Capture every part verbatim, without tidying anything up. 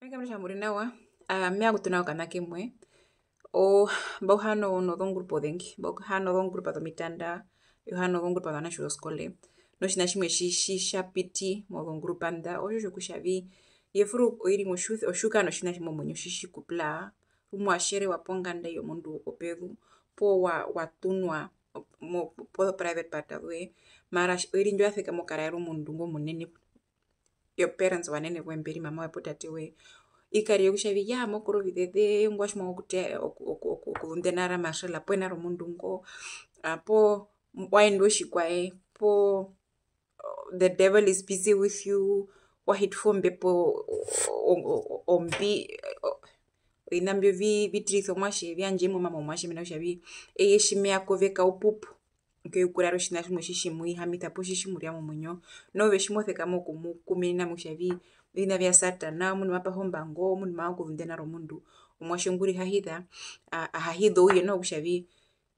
Mehee kutja mu ri nawa, ah, me vanga okuṱuna okana kemwe. O, mba uhana nozongrupa ozengi, mba uhana nozongrupa zomitanda, mba uhana nozongrupa zovanatje wozoskole. Nu otjiṋa tjimwe tji, tji, tja piti mozongrupa nḓa, otjo tjokutja vi, ye furu oiri motjiuthi, otji u kara notjiṋa tjimwe momuinyo tji tji ku pura, rumwe wa tjerewa ponganda yomundu wopopezu, poo wa, wa ṱunwa mo, po private part azoye, mara oiri ndjo ya sekama okukaraera omundu ngo omunene, your parents ovanene voye mbe ri mama woye poo tate woye, i karira kutja vi, yaa, mo kora ovizeze, ongwaye tji mo vanga okuteya, oku, oku, oku, okuzunḓa ena ra Marcella poo ena romundu ngo, a, poo wa endwa otjikwaye, poo the devil is busy with you, wa hitwa ombepo o-, o-, o-, ombi, o-, oviṋa mbyo vi, vi tirisa omuatje, vi yandja emuma momuatje, mena rokutja vi, eye tji me ya kove kaupupu, okuyekuraera otjiṋa tjimwe tji tji mu ihamisa poo tji tji mu rya momuinyo, nu ove tji mo sekama okumukuminina mokutja vi, oviṋa vya Satana, omundu ma paha ombango, omundu ma vanga okuzunḓa ena romundu, omuatje ngu rihahiza, a, a hahiza ouye noho kutja vi,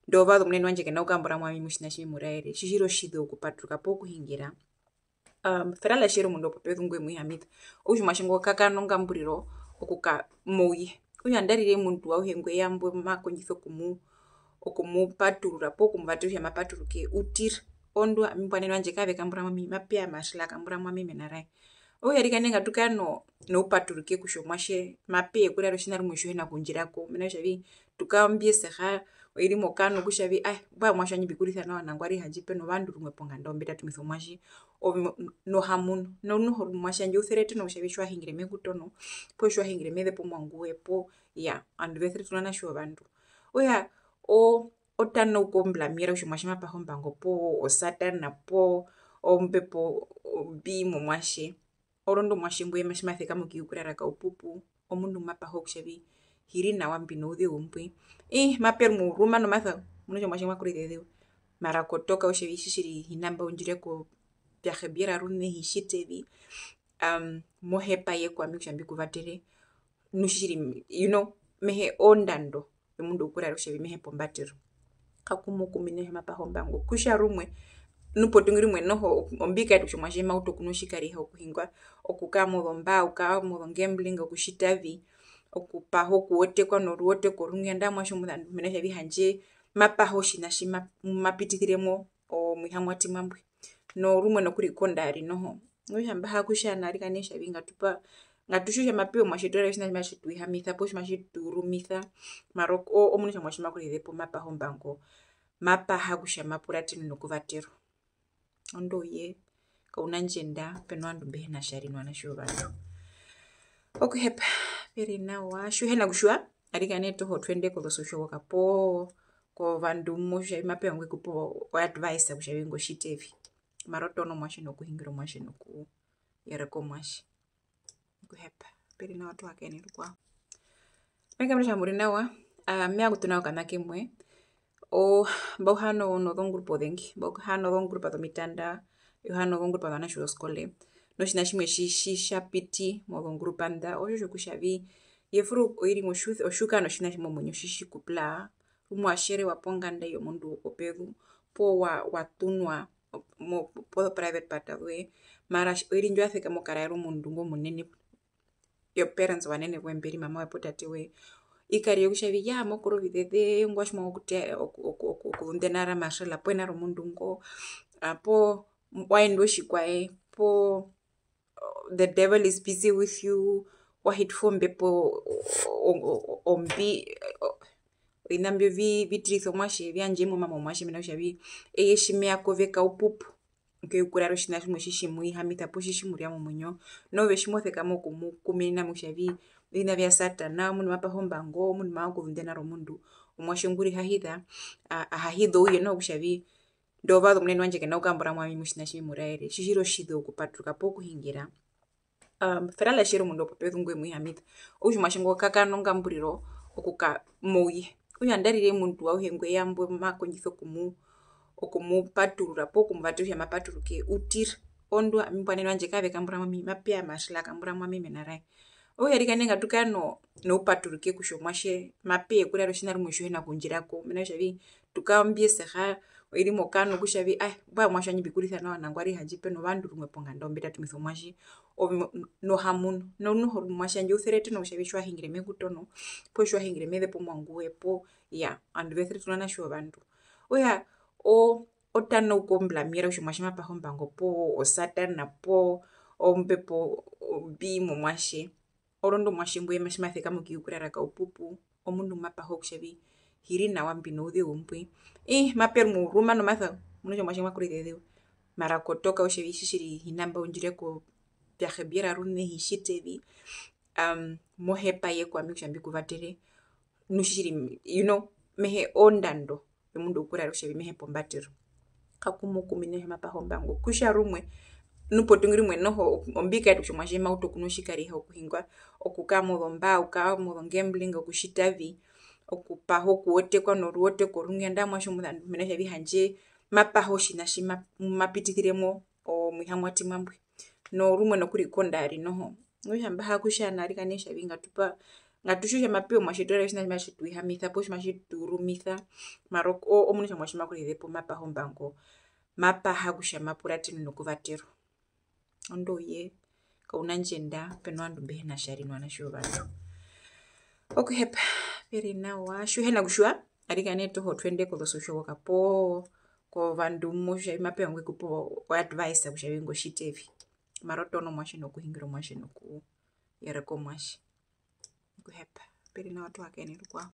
ndovazu omunene wandje ke na kukambura mu ami motjiṋa tji me mu raere, tji tji ri otjizeu okupaturuka poo kuhungira. Um, Ferala tje ri omundu wopopezu ngwe mu ihamisa, okutja omuatje ngo ka kara nongamburiro okuka mouye. Okutja nandarire omundu auhe ngwe ya mbwe ma kondjisa okumu-, okumupaturura poo kumuvatera kutja ma paturuke, u tira. Orondu ami mbuanene wandje kaave kambura mu ami, mape ya Marcella a kambura mu ami mena raye. Okutja arikana ngatu kare no-, noupaturuke kutja omuatje mape ya okuraera otjiṋa rumwe tji u hi na kundjira ko, mena rokutja vi, tu kara ombiyeseha, oiri mokana kutja vi, ae, mbwae omuatje wandje mbi kurisa nawa nangwari handje pe novandu rumwe ponganda mbe tatumisa omuatje, ove mo-, no ha munu, noho omuatje wandje u seretena kutja vi tji wa hingire me ku tono, poo tji wa hingire me zepa omuangu woye, poo, iyaa, ovandu ve seretena ovanatje wovandu. Okutja, o-, o tanauka o blamera kutja omuatje ma paha ombango poo o Satana poo ombepo ombi momuatje, orondu omuatje ngwi eye tji ma sekama okuyekuraera kaupupu, omundu ngu ma paha kutja vi hi ri nawa mbi nouzeu mbwi, ii, mape rumwe u ruma nomasa, mena rokutja omuatje ngwi ma kora ovizeze, mara kotoka kutja vi tjiri tjiri hi na mba undjire ko, oviyaha vye ra ruṋe hi tjite vi, aa, mo hepa ye kwami kutja mbi ku vatere, nu tjiri, you know, mehee ondando yomundu okukuraera kutja vi me hepa ombatero. Kaku mu kumine kutja ma paha ombango. Kutja rumwe, nu potuingi rumwe noho, ombi kaeta kutja omuatje ma utu okunwa otjikariha, okuhingwa, okukara mozombaa, okukara mozogambling, okutjita vi, okupaha okuwotekwa noruwoteko rumwe, nandae omuatje omuzandu, mena rokutja vi handje ma paha otjiṋa tji ma, ma pitisire mo omuihamwatima mbwi. Norumwe nokurikonda ari noho. Okutja mba ha kutja nao arikana kutja vi ngatu pa-, ngatu tjiwe kutja mape ya omuatje tu raere otjiṋa tji matji tu ihamisa poo tji matji tu rumisa, mara o-, o-, omunu kutja omuatje ma kora ovizeze poo ma paha ombango, ma paha kutja ma puratenwe nokuvaterwa. Orondu ouye kau na ndjenda, pe novandu mbe hi na tjari novanatje wovandu. Okuhepa, very nawa, tji u hi na kutjiwa, arikana toho twende kozosocial worker poo kovandu mbo kutja vi mape ya ngwe ku pe o advice kutja vi ngo tjite vi. Mara o tono omuatje nokuhingira omuatje nokuyereka omuatje. Okuhepa. Pe ri nawa, tu hakaene rukwao. Mehee kutja mu ri nawa, ah, me vanga okuṱuna okana kemwe. O, mba uhana nozongrupa ozengi, mba uhana nozongrupa zomitanda, mba uhana nozongrupa zovanatje wozoskole. Nu otjiṋa tjimwe tji, tji, tja piti mozongrupa nḓa, otjo tjokutja vi, ye furu oiri motjiuthi, otji u kara notjiṋa tjimwe momuinyo tji tji ku pura, rumwe wa tjerewa ponganda yomundu wopopezu, poo wa, wa ṱunwa mo, po private part azoye, mara oiri ndjo ya sekama okukaraera omundu ngo omunene, your parents ovanene voye mbe ri mama woye poo tate woye, i karira kutja vi, yaa, mo kora ovizeze, ongwaye tji mo vanga okuteya, oku, oku, oku, okuzunḓa ena ra Marcella poo ena romundu ngo, a, poo wa endwa otjikwaye, poo the devil is busy with you, wa hitwa ombepo o-, o-, o-, ombi, o-, oviṋa mbyo vi, vi tirisa omuatje, vi yandja emuma momuatje, mena rokutja vi, eye tji me ya kove kaupupu, okuyekuraera otjiṋa tjimwe tji tji mu ihamisa poo tji tji mu rya momuinyo, nu ove tji mo sekama okumukuminina mokutja vi, oviṋa vya Satana, omundu ma paha ombango, omundu ma vanga okuzunḓa ena romundu, omuatje ngu rihahiza, a, a hahiza ouye noho kutja vi, ndovazu omunene wandje ke na kukambura mu ami motjiṋa tji me mu raere, tji tji ri otjizeu okupaturuka poo kuhungira. Um, Ferala tje ri omundu wopopezu ngwe mu ihamisa, okutja omuatje ngo ka kara nongamburiro okuka mouye. Okutja nandarire omundu auhe ngwe ya mbwe ma kondjisa okumu-, okumupaturura poo kumuvatera kutja ma paturuke, u tira. Orondu ami mbuanene wandje kaave kambura mu ami, mape ya Marcella a kambura mu ami mena raye. Okutja arikana ngatu kare no-, noupaturuke kutja omuatje mape ya okuraera otjiṋa rumwe tji u hi na kundjira ko, mena rokutja vi, tu kara ombiyeseha, oiri mokana kutja vi, ae, mbwae omuatje wandje mbi kurisa nawa nangwari handje pe novandu rumwe ponganda mbe tatumisa omuatje, ove mo-, nohamuno. Noho omuatje wandje u seretena kutja vi tji wa hingire me ku tono, poo tji wa hingire me zepa omuangu we, poo, iyaa, ovandu ve seretena ovanatje wovandu. Okutja, o-, o tanauka o blamera kutja omuatje ma paha ombango, poo Satana, poo ombepo ombi momuatje. Orondu omuatje ngwi eye tji ma sekama okuye okurara kaupupu, omundu ngu ma paha kutja vi hi ri nawa, mbi nouzeu mbwi. Ii, mape rumwa uruma nomasa, muna kutja omuatje ngwa kurisa ezeu. Mara kotoka kutja vi tjiri tjiri hi na mba undjire ko, vyahe biera ruṋe, hi tjiti vi, am, mo hepa ye kwami kutja mbi ku vatere. Nu tjiri, you know, me hee ondando yomundu okurara kutja vi me hepa ombatero. Kaku mu kumine kutja ma paha ombango. Kutja rumwe, nu potuingi rumwe noho, ombi kaeta kutja omuatje ma utu okunwa otjikariha, okuhingwa, okukara mozombaa, okukara mozogambling, okutjita vi, okupaha, okuwotekwa noruwoteko rumwe, andae omuatje omuzandu, mena kutja vi handje ma paha otjiṋa tji ma, ma pitisire mo omuihamwatima mbwi. Norumwe nokurikonda ari noho. Okutja mba ha kutja nai arikana kutja vi ngatu pa-, ngatu tjiwe kutja mape ya omuatje tu rare otjiṋa tji matji tu ihamisa poo tji matji tu rumisa, mara o-, o-, omunu kutja omuatje ma kurire poo ma paha ombango, ma paha kutja ma puratenwe nokuvaterwa. Orondu ouye kau na ndjenda, pe novandu mbe hi na tjari novanatje wovandu. Okuhepa, pe ri nawa, tji u hi na kutjiwa, arikana nai toho twende kozo social worker poo kovandu mo tjiwa kutja vi mape ya ngwe ku pe o advice kutja vi ngo tjite vi. Mara o tono omuatje nokuhingira omuatje nokuyereka omuatje. Okuhepa, pe ri nawa, tu hakaene rukwao.